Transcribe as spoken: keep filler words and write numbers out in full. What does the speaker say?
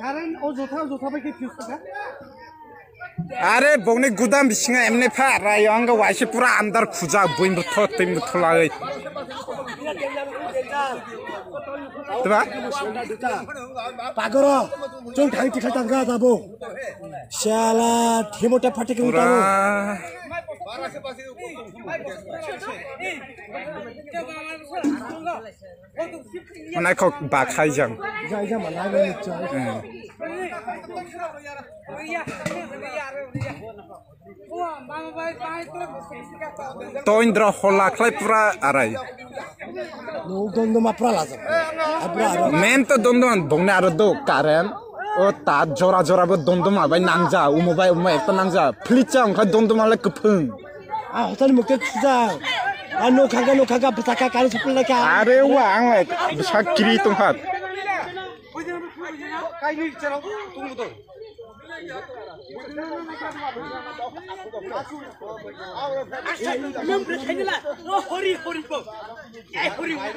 Karen, o jotha, o jotha bai khe thwis kha. Are, bongni gudam bisinga emne pha, rayo anga waise pura andar khuja, buin butho, tin butho lai. Teba? Pagoro, chwng thang tikha tangga dabo. Shala, thimo ta phatik ni tabo. Pura. Naithok ba khaijang. Jai jama lai ni chai. Hmm. Toindra hola khlai pura arai. No, dondoma pura lajak. Apura arai. Men to dondoma bongni aro do karen. O ta jora jora bo dondoma bai nangja, umo bai umo ekta nangja. Phlicha ongkha dondoma le kwphwng. A hotel mukte suja. A no khaga no khaga bwsaka kari supul lekha. Are wa ang lai bwsak kiri tongkha. Hori hori ko. Hori hori.